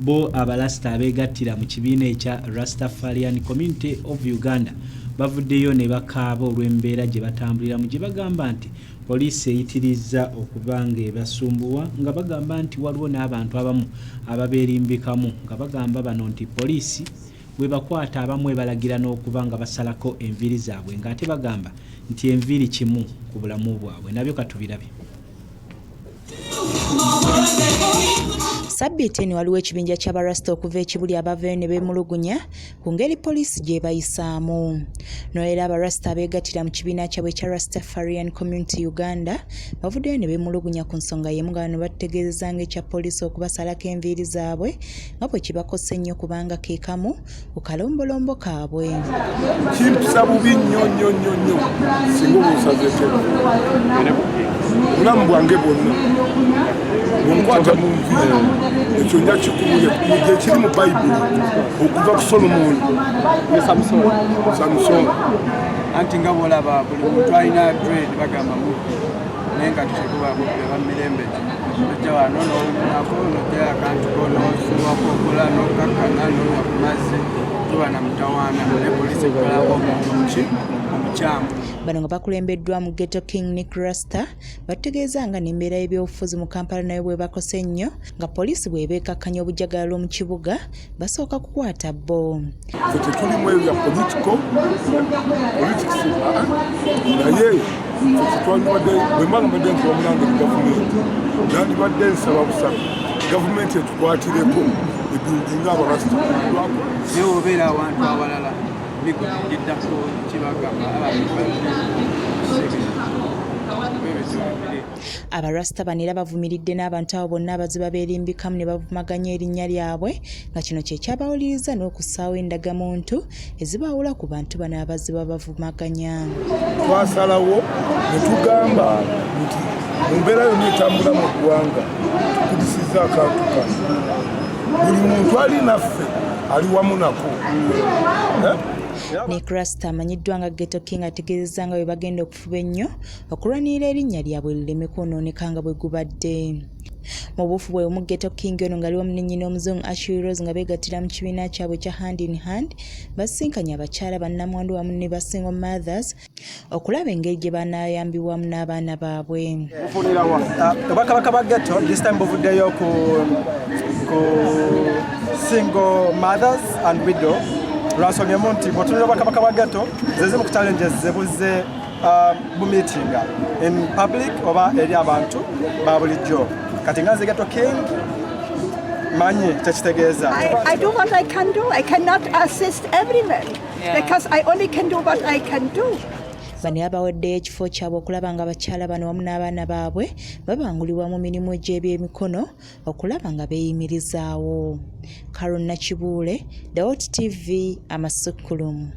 Bo Abalasita abeegattira mu kibiina ekya Rastafarian Community of Uganda bavuddeyo ne bakaaba olw'embeera gye batambuliramu gye bagamba nti poliisi eyitirizza okuba ng'ebasumbuwa nga bagamba nti waliwo n'abantu abamu ababeerimbikamu nga bagamba bano nti poliisi bwebakwata abamu ebalagira n'okuba nga basalako enviiri zaabwe ng'ate bagamba nti enviiri kimu ku bulamu bwabwe nabyo katubirabe. Sabbiiti eno waliwo ekibinja ky'Abarasita okuva e Kibuli abavayo ne beemulugunya ku ngeri poliisi gy'ebayisaamu. N'olera Abarasita abeegattira mu kibiina kyabwe ekya Rastafarian Community Uganda bavuddeyo ne beemulugunya ku nsonga y'emu nga bano batutegeezezza ng'ekya poliisi okubasalako enviiri zaabwe nga bwe kibakosa ennyo kubanga ke kamu ku kalombolombo kaabwe. Kimpisa bubi nnyo nnyo nnyo nnyo singa oba osazeeko obulamu bwange bwonna bwenkwata mu nviiri ekyo nja kikubuulira gyekiri mu bayibuli okuva ku Solomoni ne Samusoni anti nga bwolaba buli muntu alina dread bagamba mubbi naye nga tukyekuba mubbi aba mirembe gye ojja wano nowumulako nojjayo akantu ko nosuwako okola nokakkana nonywa ku mazzi toba na mutawaana naye poliisi ekutwalako omuntu omuki omukyamu. Bano nga bakulembeddwamu Ghetto King Nick Rasta batutegeeza nga n'embeera y'ebyobufuzi mu Kampala nayo bw'ebakosa ennyo nga poliisi bw'ebeekakkanya obujagalalo mu kibuga basooka kukwata bo. Ffe tetulimu ebyo bya political politics naye ffe twandibadde bwe mba nga mbadde nkuba munange ne gavumenti nandibadde nsaba busabi gavumenti etukwatireko ebuildinga abarasita. Naye obeera awantu awalala migugu giddako kibagamba abantu. Abarasta bano era bavumiridde n'abantu abo bonna abaziba beerimbikamu ne bavumaganya erinnya lyabwe nga kino kye kyabawuliriza n'okussaawo endagamuntu ezibaawula ku bantu bano abaziba bavumaganya. Twasalawo ne tugamba nti mu mbeera yonna etambula mu ggwanga tukubisizza akantu kano buli muntu ali naffe ali wamu nako. Eh? Nick Rasta amanyiddwa nga Ghetto King ategeezezza nga bwe bagenda okufuba ennyo okulwanirira erinnya lyabwe lireme kwonooneka nga bwe gubadde. Mu buufu bwe omu Ghetto King ono ng'ali wamu ne nnyina omuzungu Ashley Rose nga beegattira mu kibiina kyabwe ekya Hand in Hand basisinkanye abakyala bannamwandu wamu ne ba single mothers okulaba engeri gye banaayambibwamu n'abaana baabwe. Obwakabaka bwa Ghetto this time buvuddeyo ku ku single mothers and widow lwansonga emu nti bw'otunulira obwakabaka bwa Ghetto ze zimu ku challenges ze buzze bumiitinga in public oba eri abantu ba bulijjo kati nga nze Ghetto King manyi kyekitegeeza. I do what I can do. I cannot assist everyone because I only can do what I can do. Bano babawaddeyo ekifo kyabwe okulaba nga abakyala bano wamu n'abaana baabwe babangulibwa mu mirimu egy'ebyemikono okulaba nga beeyimirizaawo. Carol Nakibuule, Dawot TV, Amasukkulumu.